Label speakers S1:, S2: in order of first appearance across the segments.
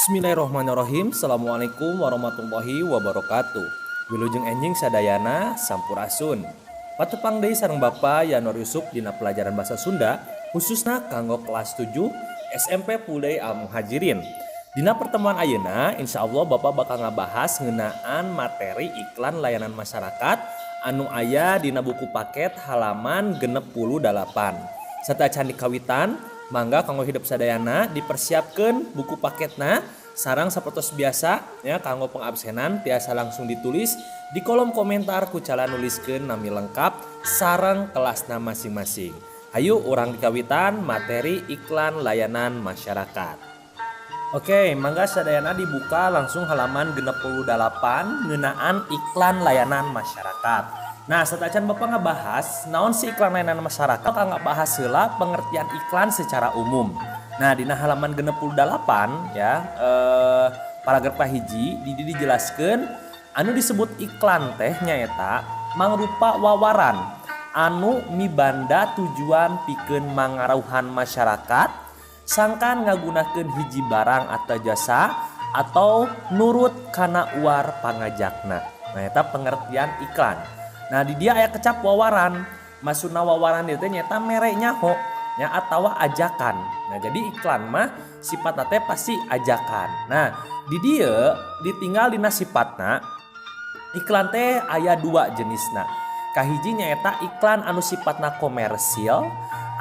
S1: Bismillahirrahmanirrahim. Assalamualaikum warahmatullahi wabarakatuh. Wilujeng enjing sadayana, sampurasun. Patepang deui sareng Bapak Yanor Yusuf dina pelajaran bahasa Sunda, khususna kanggo kelas 7 SMP Pulai Al Muhajirin. Dina pertemuan ayeuna, insya Allah Bapak bakal ngabahas ngeunaan materi iklan layanan masyarakat anu aya dina buku paket halaman 68. Sateuacan dikawitan, mangga kanggo hidep sadayana dipersiapkan buku paketna sareng sapertos biasa ya, kanggo pengabsenan tiasa langsung ditulis di kolom komentar ku cara nuliskeun nami lengkap sareng kelasna masing-masing. Hayu urang dikawitan materi iklan layanan masyarakat. Oke, mangga sadayana dibuka langsung halaman 68 ngeunaan iklan layanan masyarakat. Nah, sateuacan Bapak ngebahas naon sih iklan layanan masyarakat, bakal ngebahas heula pengertian iklan secara umum. Nah, dina halaman 68 ya, paragraf hiji di dieu dijelaskeun anu disebut iklan teh nyaeta mangrupa wawaran anu mibanda tujuan pikeun mangaruhan masyarakat sangkan ngagunakeun hiji barang atau jasa atau nurut kana uar pangajakna. Nah, eta pengertian iklan. Nah, di dieu aya kecap wawaran. Maksudna wawaran itu nyaeta mere nyaho nya atawa ajakan. Nah, jadi iklan mah sifatna teh pasti ajakan. Nah, di dieu ditinggal dina sifatna iklan teh aya dua jenisna. Kahiji nyaeta iklan anu sifatna komersil,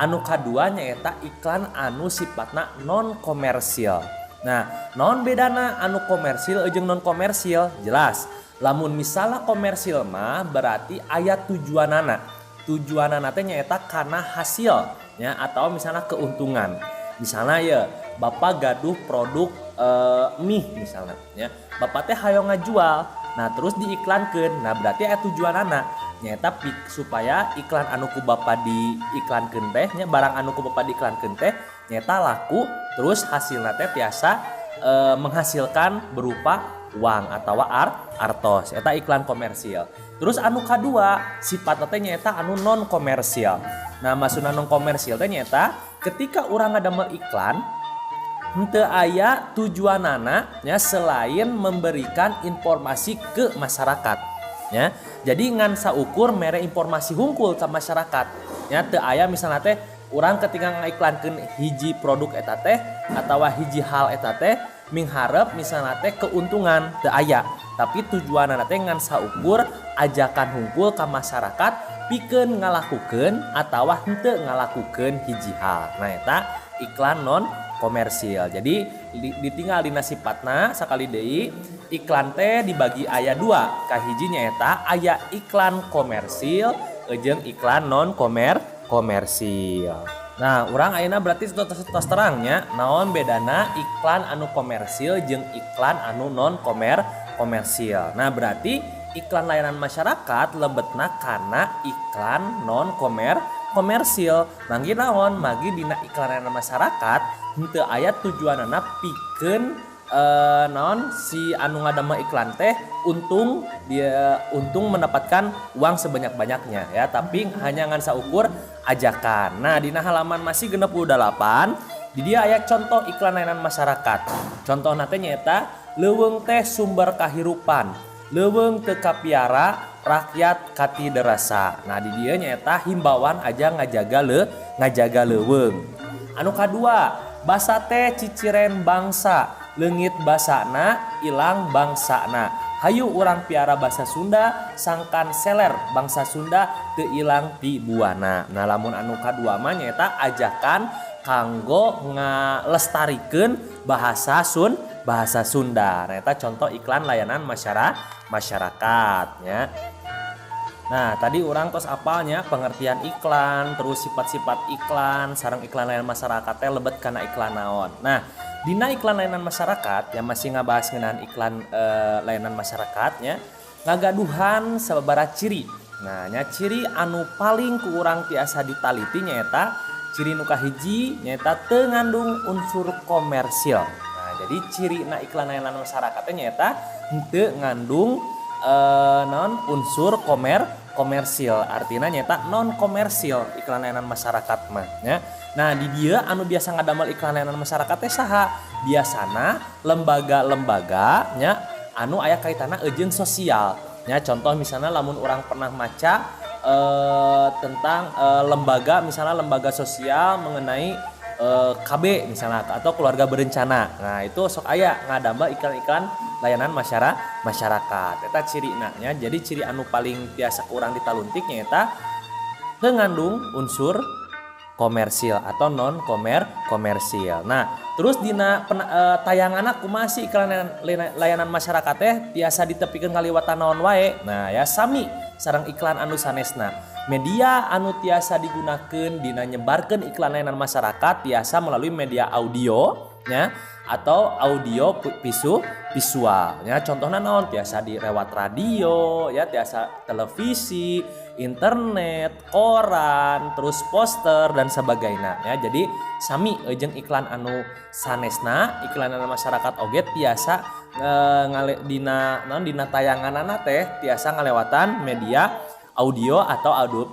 S1: anu kadua nyaeta iklan anu sifatna non komersil. Nah, naon bedana anu komersil jeung non komersil? Jelas. Lamun misalnya komersil mah berarti aya tujuanana. Tujuanana teh nyaeta karena hasil ya atau misalnya keuntungan. Misalnya ya, Bapak gaduh produk mie misalnya ya, Bapak teh hayang ngajual. Nah, terus diiklankan. Nah, berarti aya tujuanana nyaeta supaya iklan anu ku Bapak diiklankeun teh nya, barang anu ku Bapak diiklankeun teh nyaeta laku, terus hasilna teh tiasa menghasilkan berupa uang atau artos. Eta iklan komersil. Terus anu kadua sifatna teh nyaeta anu non komersil. Nah, maksudna non komersil teh nyaeta ketika urang ngadamel iklan henteu aya tujuanana nya selain memberikan informasi ke masyarakat ya. Jadi ngan saukur mere informasi hungkul ke masyarakat ya. Teu aya misalnya teh urang ketika ngaiklankeun hiji produk eta teh atawa hiji hal eta teh mingharep misalnya teh keuntungan, teu aya, tapi tujuanana teh ngan saukur ajakan hungkul ke masyarakat pikeun ngalakukeun atawa henteu ngalakukeun hiji hal. Nah, eta iklan non komersil. Jadi ditinggal dina sifatna. Sakali deui, iklan teh dibagi aya dua. Kahiji nyaeta aya iklan komersil jeung iklan non komersil. Nah, urang ayeuna berarti tos terangnya naon bedana iklan anu komersil jeung iklan anu non komersil. Nah, berarti iklan layanan masyarakat lebetna kana iklan non komersil. Manggi naon? Manggi dina iklan layanan masyarakat henteu aya tujuanana pikeun naon, si anu ngadamel iklan teh untung, dia untung mendapatkan uang sebanyak-banyaknya ya, tapi hanya ngan saukur ajakan. Nah, dina halaman masih 68 di dieu aya contoh iklan layanan masyarakat. Contoh teh nyaeta leuweung teh sumber kahirupan, leuweung teu kapiara rakyat katiderasa. Nah, di dieu nyaeta himbauan aja ngajaga leuweung. Anu kadua, basa teh ciciren bangsa, leungit basana ilang bangsana. Hayu urang piara basa Sunda sangkan seler bangsa Sunda teu ilang ti buana. Nah, lamun anu kadua mah nyaeta ajakan kanggo ngalestarikeun bahasa Sunda. Nah, eta contoh iklan layanan masyarakat ya. Nah, tadi urang tos apalnya pengertian iklan, terus sifat-sifat iklan, sareng iklan layanan masyarakat teh lebet kana iklan naon. Nah, dina iklan layanan masyarakat yang masih ngabahas ngeunaan iklan layanan masyarakatnya ngagaduhan sababaraha ciri. Nah, nya ciri anu paling ku urang tiasa ditaliti nyaeta ciri nu kahiji nyaeta teu ngandung unsur komersil. Nah, jadi ciri na iklan layanan masyarakat nyaeta henteu ngandung naon, unsur komersil, artinya nyaeta non komersil iklan layanan masyarakat mah nya. Nah, di dieu anu biasa ngadamel iklan layanan masyarakat teh saha? Biasana lembaga-lembaga nya anu aya kaitanna jeung sosial nya. Contoh misalnya lamun urang pernah maca tentang lembaga, misalnya lembaga sosial mengenai KB misalnya atau keluarga berencana. Nah, itu sok aya ngadamel iklan-iklan layanan masyarakat. Eta cirina nya. Jadi ciri anu paling biasa kurang ditaluntik nyaeta mengandung unsur komersil atau non komersil. Nah, terus dina tayanganna kumaha sih iklan layanan masyarakat teh tiasa ditepikeun ngaliwatan naon wae? Nah, ya sami sareng iklan anu sanesna. Media anu tiasa digunakeun dina nyebarkeun iklan layanan masyarakat tiasa melalui media audio nya atau audio visual ya. Contohnya naon? Tiasa dilewat radio ya, tiasa televisi, internet, koran, terus poster dan sebagainya ya. Jadi sami jeung iklan anu sanesna, iklan anu masyarakat oge tiasa ngale dina naon, dina tayanganana teh tiasa ngalewatan media audio atau audio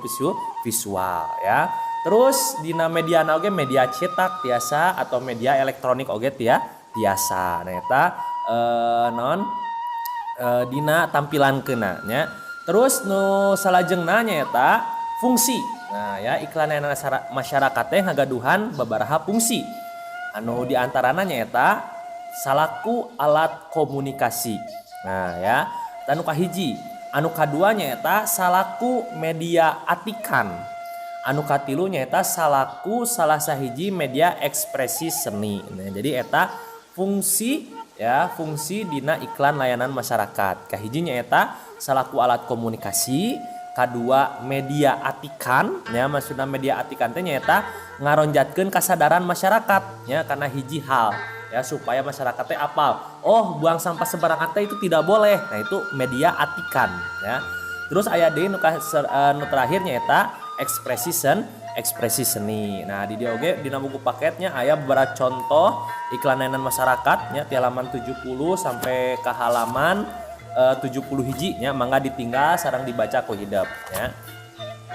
S1: visual ya. Terus dina media oge media cetak tiasa atau media elektronik oge tiasa. Nah, eta non dina tampilan kena nya. Terus nu salajengna nyaeta fungsi. Nah, ya iklan layanan masyarakat teh ngagaduhan babaraha fungsi. Anu diantarana nyaeta salaku alat komunikasi. Nah, ya anu kahiji. Anu kadua nyaeta salaku media atikan. Anu katilu nyaeta salaku salah sahiji media ekspresi seni. Nah, jadi eta fungsi ya, fungsi dina iklan layanan masyarakat. Kahiji nyaeta salaku alat komunikasi, kadua media atikan ya. Maksudna media atikan teh nyaeta ngaronjatkeun kasadaran masyarakat ya karena hiji hal ya, supaya masyarakat teh apal, oh, buang sampah sembarangan teh itu tidak boleh. Nah, itu media atikan ya. Terus aya deui nu terakhir nyaeta ekspresi seni. Nah, di dieu oge dina buku paketnya aya beberapa contoh iklan layanan masyarakat nya, di halaman 70 sampai ke halaman 70 hiji nya. Mangga ditinggal sareng dibaca ku hidep ya.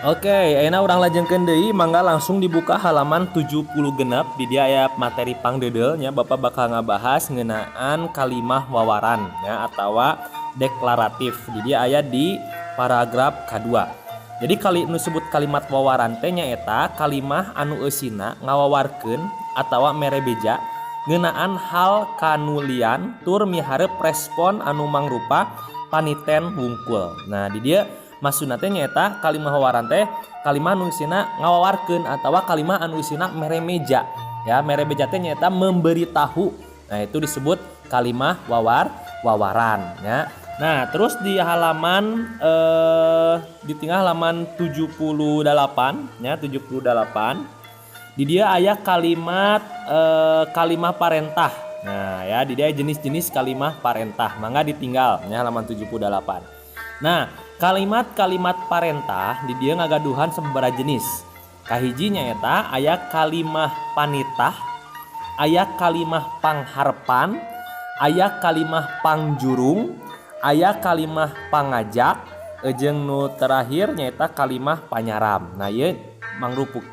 S1: Oke, ayeuna urang lajengkeun deui, mangga langsung dibuka halaman 70 genep. Di dieu aya materi pangdeudeul nya. Bapak bakal ngabahas ngeunaan kalimah wawaran ya atawa deklaratif. Di dieu aya di paragraf kedua. Jadi kali nu disebut kalimat wawaran teh nyaeta kalimah anu eusina ngawawarkeun atawa mere beja ngeunaan hal kanulian tur miharep respon anu mangrupa paniten wungkul. Nah, di dieu maksudna teh nyaeta kalimah wawaran teh kalimah anu eusina ngawawarkeun atawa kalimah anu eusina mere meja. Ya, mere beja teh nyaeta memberitahu. Nah, itu disebut kalimah wawaran ya. Nah, terus di halaman di tengah halaman 78 ya, 78 di dieu aya kalimat kalimah parentah. Nah, ya di dieu jenis-jenis kalimah parentah. Mangga ditinggal ya halaman 78. Nah, kalimat-kalimat parentah di dieu ngagaduhan sababaraha jenis. Kahiji nyaeta aya kalimah panitah, aya kalimah pangharpan, aya kalimah pangjurung, aya kalimah pangajak, jeung nu terakhir nyaeta kalimah panyaram. Nah, ieu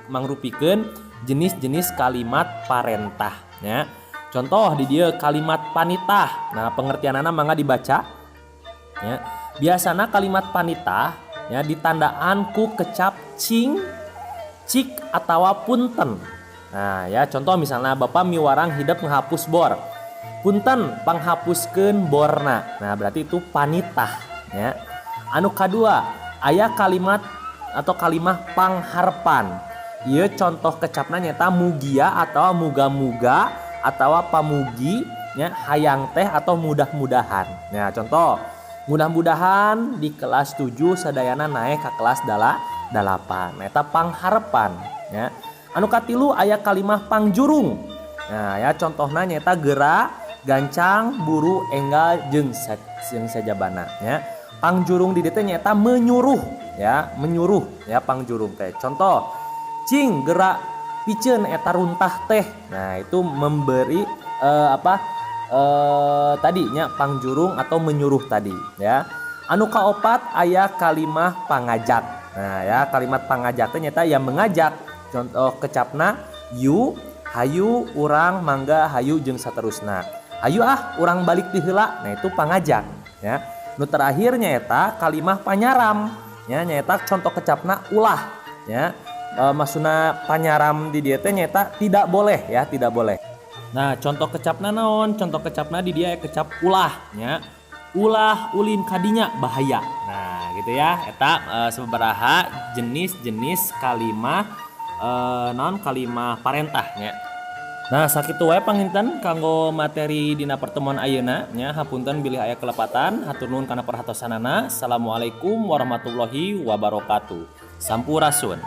S1: mangrupikeun jenis-jenis kalimat parentah ya. Contoh di dieu kalimat panitah. Nah, pengertianana mangga dibaca ya. Biasana kalimat panitah ya ditandaan ku kecap cing, cik atawa punten. Nah, ya contoh misalnya Bapak miwarang hidep menghapus bor. Punten panghapuskeun borna. Nah, berarti itu panitah ya. Anu kadua aya kalimat atau kalimah pangharpan. Ieu contoh kecapna nyaeta mugia atau muga-muga atau pamugi nya, hayang teh atau mudah-mudahan. Nah, contoh mudah-mudahan di kelas 7 sadayana naik ke kelas 8. Nah, eta pangharpan ya. Anu katilu aya kalimah pangjurung. Nah, ya contohna nyaeta gerak, gancang, buru, enggal jeung sajabana ya. Pangjurung di dieu teh nyaeta menyuruh ya, menyuruh ya pangjurung teh. Contoh cing gerak piceun eta runtah teh. Nah, itu memberi tadinya pangjurung atau menyuruh tadi ya. Anu kaopat aya kalimah pangajak. Nah ya, kalimat pangajak teh nyaeta yang mengajak. Contoh kecapna yu, hayu, urang, mangga, hayu jeung saterusna. Hayu ah, urang balik ti heula. Nah, itu pangajak ya. Nu terakhir nyaeta kalimah panyaram ya, nyaeta contoh kecapna ulah ya. Maksudna panyaram di dieu teh nyaeta tidak boleh ya, tidak boleh. Nah, contoh kecapna naon? Contoh kecapna di dieu kecap ulah nya. Ulah ulin kadinya, bahaya. Nah, gitu ya. Eta sababaraha jenis-jenis kalimah naon, kalimah parentah nya. Nah, sakitu wae panginten kanggo materi dina pertemuan ayeuna nya. Hapunten bilih aya kelepatan. Hatur nuhun kana perhatosanana. Assalamualaikum warahmatullahi wabarakatuh. Sampurasun.